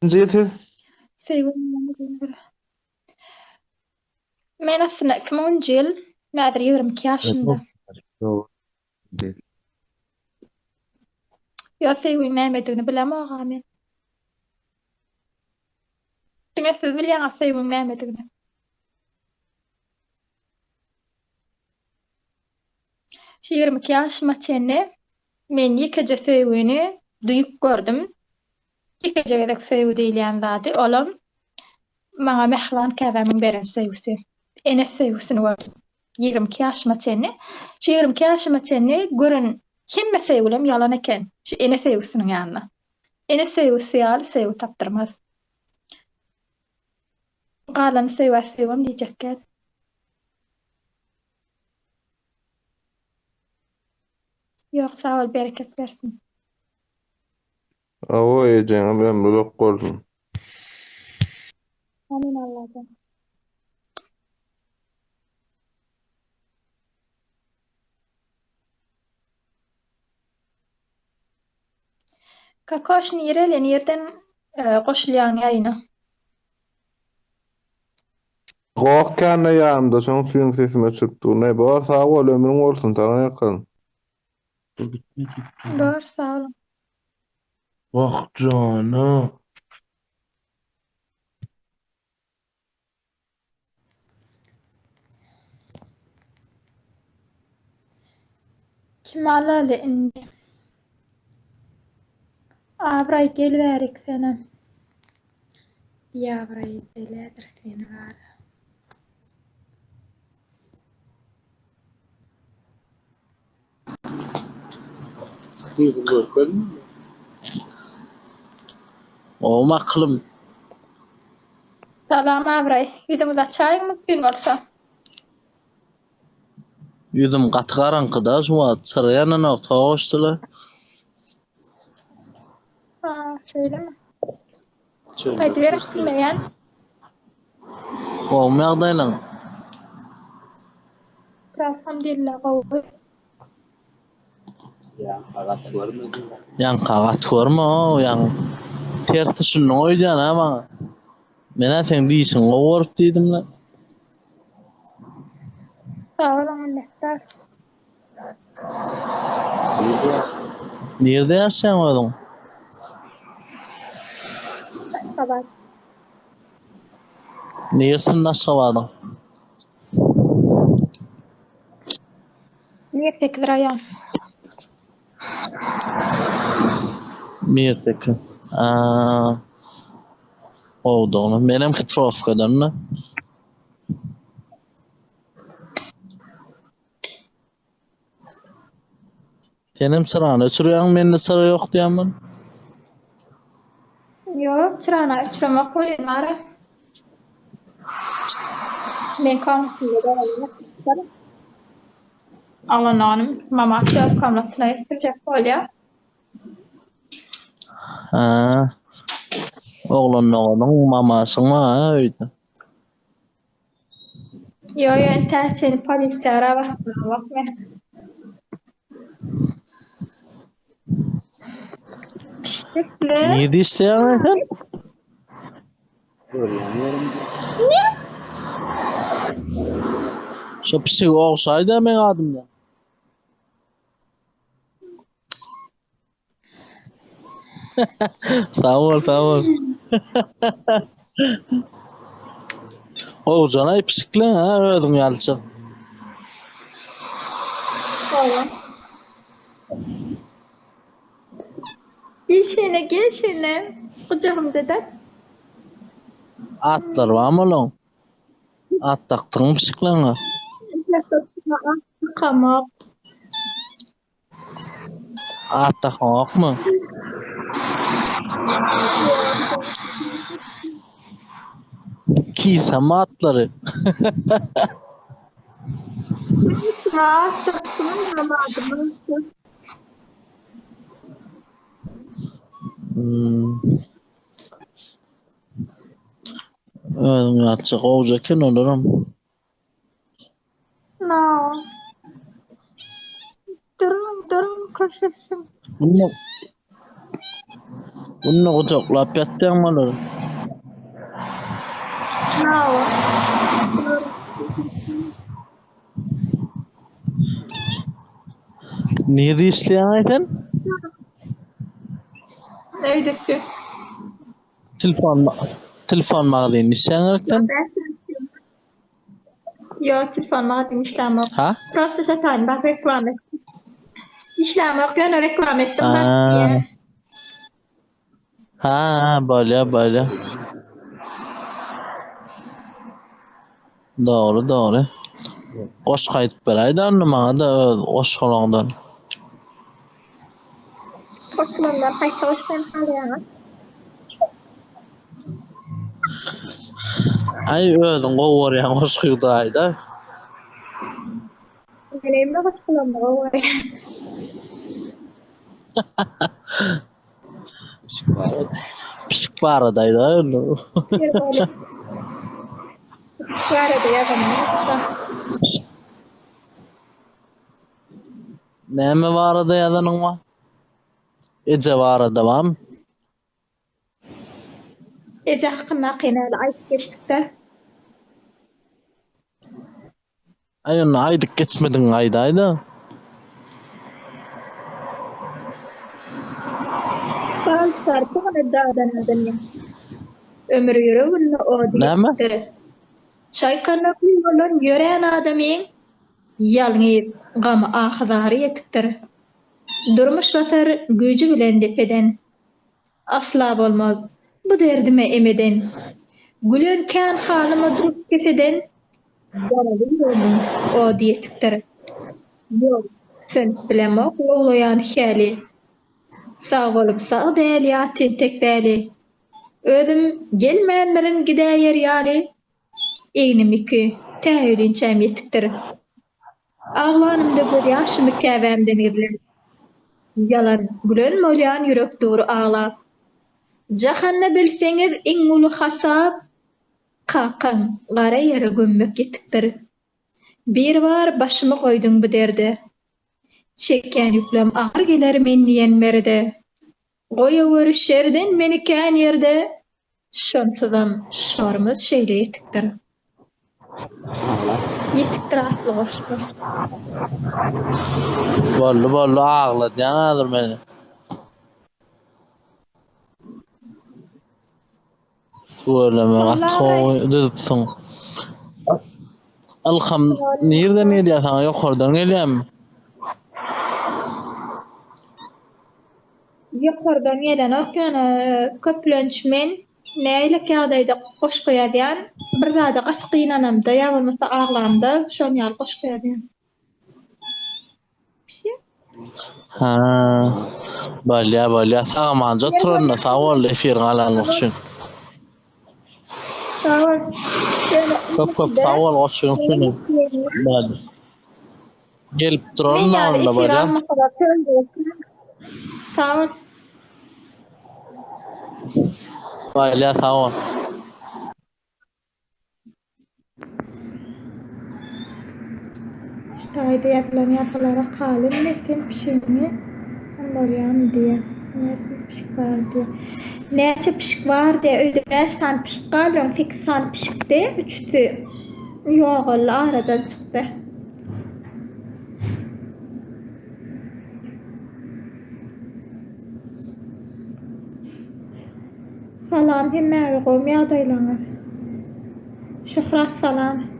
Nji ýyl siz? Söýgi nämedir? Men aslynda 2000-nji ýyl, häzir 22 ýaşymda. Ýok, söýgiň nämedigini bilemok-a men. Diňe siz bilýäňiz söýgiň nämedigini. Şu 22 ýaşyma çenli men ýekeje söýgini duýup gördüm. Ýekeje gezek söýgi diýilýän zady, olam maňa mähriban käbämiň beren söýgüsi. Ene söýgüsini gördüm. 22 ýaşyma çenli. Şu 22 ýaşyma çenli gören hemme söýgülem ýalan eken. Şu ene söýgüsiniň ýanynda. Ene söýgüsi ýaly söýgi tapdyrmaz. Galany söýgä söýgem diýjek däl. Ýok, sag bol, bereket bersin. Hawa ejeňem ömri uzak bolsun. Amin Allajan. Kakoş nireli nirden goşulýaň ýaýyna. Goh kände ýanymda şoň üçin sesim öçürip dur. Ne bor sag bol ömrüň bolsun saňa ýakyn. Bor sag boluň. Wah jana. Kim alaly indi. Abraý gel bärik senem. Biabraý edelidir seni bara. Ýüzüňi görkezme. Gowmy akylym. Salam Abraý. Ýüzüňizi açaýyň mümkin bolsa. Ýüzüm gaty garaňkyda şu wagt çyra ýananok toga goşdylar. Ha, şeýlemi? Aýdyber diňleýän. Gowmy ýagdaýlaň? Alhamdulillah gowy. Ýaňka gaty görmedim. Ýaňka gaty görme o ýaň ters düşündiň öýdýän ha maňa. Men-ä seň dişiňi gowy görüp diýdim-le. Sag boluň minnetdar. Nirde ýaşaýaň özüň? Aşgabat. Niresinde Aşgabadyň? Mirtekiz raýon. Mirtekiz. Aa. Gowudygyny. Menem Hitrowkadan-da. Senem çyrany öçürýäň, mende çyra ýok diýýäň. Ýok, çyrany öçüremok welin bara. Men komnatymda dolanýar. Oglanlanym mama öz komnatyna getirjek bolýar. Hä. Oglan doganyň mamasyň bar hä öýde. Ýo ýo entäk çenli polisiýa arap atdyramok men. Pişikle. Nirde işleýäň sen? Görýän ýerimde. Ne? Şo pişigi ogşaýda meň adymdan. Sag bol, sag bol. Gowjanaý pişikleň ha özüň ýalyça. Gowy. Gel şeýle, gel şeýle. Gujagymda dat. Atlar barmy olaň? At dakdyňmy pişikleňe? At dakamok. At dakaňokmy? Kisem atlary. At dakdym, adymy unutdum. Hmm. Özüň ýalyça gowja eken olaram. No. Durun, durun köşeşiň. Günde gujaklap ýatýaň olary. Hawa. Nirde işleýäň-aý sen? Öýdeki. Telefon telefon magazynda işleýäň gerek sen? Ýok, telefon magazynda işlämok. Ha? Prosta satany bar reklama etdim. Işlämok, ýöne reklama etdim bak diýýän. Ha, bolýa, bolýa. Dogry, dogry. Goşgy aýdyp beräýdä onda maňa-da öz goşgulaňdan. Goşgularymdan haýsy goşgyny halaýaňyz? Aý, özüň gowy görýän goşgyňda aýda. Men hemme goşgularymy gowy görýän. Pişik barada. Pişik barada aýdaý onda. Pişik barada ýazanym ýokda. Näme barada ýazanyň bar? Eje barada barmy? Eje hakyndakyny häli aýdyp geçdik-dä. Aý onda aýdyp geçmedigiňi aýdaýda. Bal sarpygyny dadan adamyň. Ömür ýüreginde ody Näme? ýetikdir. Çaýkanak ýoldan ýörän adamyň ýalňyz gamy ahy-zary ýetikdir. Durmuş basar güýji bilen depeden. Asla bolmaz bu derdime em eden. Gülen kän halyma durup keseden, Ýaraly ýüregimiň ody ýetikdir. Ýok, sönüp bilemok lowlaýan häli. Sag bolup sag däl ýa tentek däli. Özüm gelmändirin gidäýer ýaly, Egnim ýüki tä ölinçäm ýetikdir. Aglanymda gözýaşymy käbämden gizläp, Ýalan gülen bolýan ýürek dur aglap. Jahanda bilseňiz iň uly hasap, Kakaň gara ýere gömmek ýetikdir. Biribar başymy goýduň bu derde. Çekýän ýüklem agyr geler men diýen merde. Goýaweri şerden meni kän ýerde, Şonsuzam şorumyz şeýle ýetikdir. Ýetikdir atly goşgy. Boldy boldy agladýaň häzir meni. Tüweleme gaty gowy düzüpsiň. Ylham nirden gelýär saňa ýokardan gelýärmi? Ýokardan gelenok ýöne köplenç men nägilek ýagdaýda goşgy ýazýan bir zada gaty gynanamda ýa bolmasa aglamda şon ýaly goşgy ýazýan. Ha. Bolýa bolýa sag-amanja oturanda sag bol efiriňi alanlyk üçin. Sag bol. Köp köp sag bol goşgyň üçin. Boldy. Gelip Men duran ýaly onda efir bolýa. almasalar Sag bol. Bolýa sag bol. Şu taýda ýazylan ýazgylara kaly indi sen pişigiňi bolýamy diýýä. Näçe pişik bar diýýä. Näçe pişik bar diýýä. Öýde bäş sany pişik galdy, öň sekiz sany pişikdi. Üçüsi ýogaldy, aradan çykdy. Salam hemmäge gowmy ýagdaýlaňyz. Şöhrat salam.